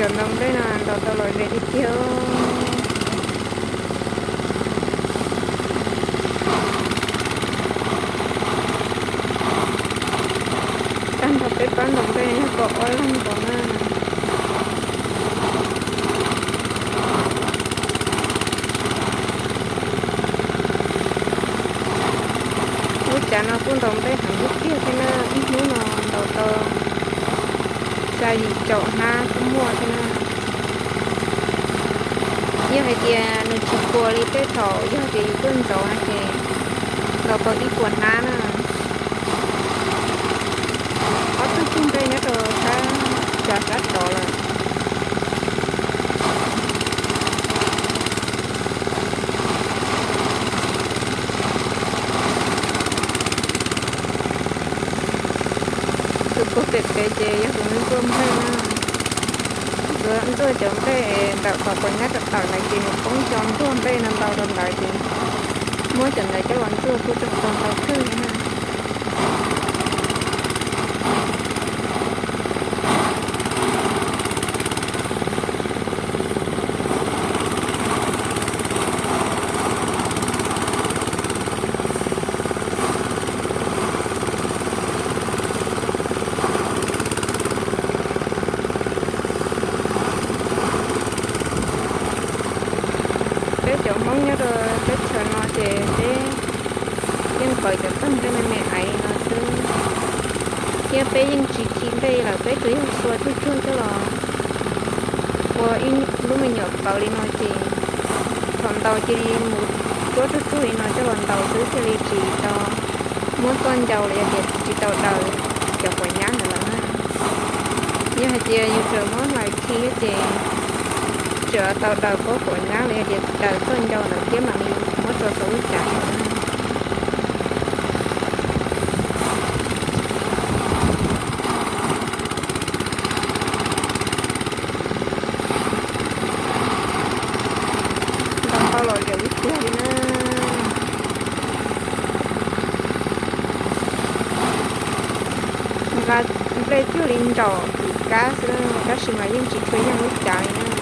Cov ntaus nplej no ntaus tau lom zem tiag tiag. Tag nrho peb pab ntaus nplej no yog kaum ob leeg ntaus na. Lub cav no kuj ntaus nplej heev tiag tiag thiab na, ib hnub no ntaus tau xya yim caum hnab kuj muaj thiab na. Yog hais tias nws tsis puas li tej thaum yog tias yus tuaj ntxauv no ces ntaus tau ib puas hnab na. Ob tug cug nplej nyob rau sab, cav sab tod lawm. Tus puag pem pem ces yog tus ntxuaj nplej na. Tus ntxuaj cov nplej ntawm qhov quav nyab tawm tawm ntawd ces nws poob cov ntxuaj nplej no ntau rau ntawd ces muab cov ntawd coj los ntxuaj kuj tseem tau ntau kawg li na. Peb cov Hmoob nyob rau teb chaws no ces peb yeej khaws cov tag nplej me me aiv no xwb, thiab peb yeej tsis khi nplej lawm, peb tsuas yog xua tsuag tsuag coj los ua ib lub me nyuam qawv li no ces thaum ntaus cia li mus tsuab tsuag tsuag li no coj los ntaus xwb thiaj li tsis tau muab txoj ncau los yog tias tsis tau daws cov quav nyab ntawd lawm na. Yog hais tias yus tseem muab hlais khi ces tseem tau daws pob quav nyab los yog tias daws txoj ncau ntawd thiab mam li muab tso rau lub cav na. Ntaus tau lom zem ib pliag li na. Nqa nplej cuag li ntsaum kis kab xwb na, tab sis mas yeej tsis tshua yeej lub cav li na.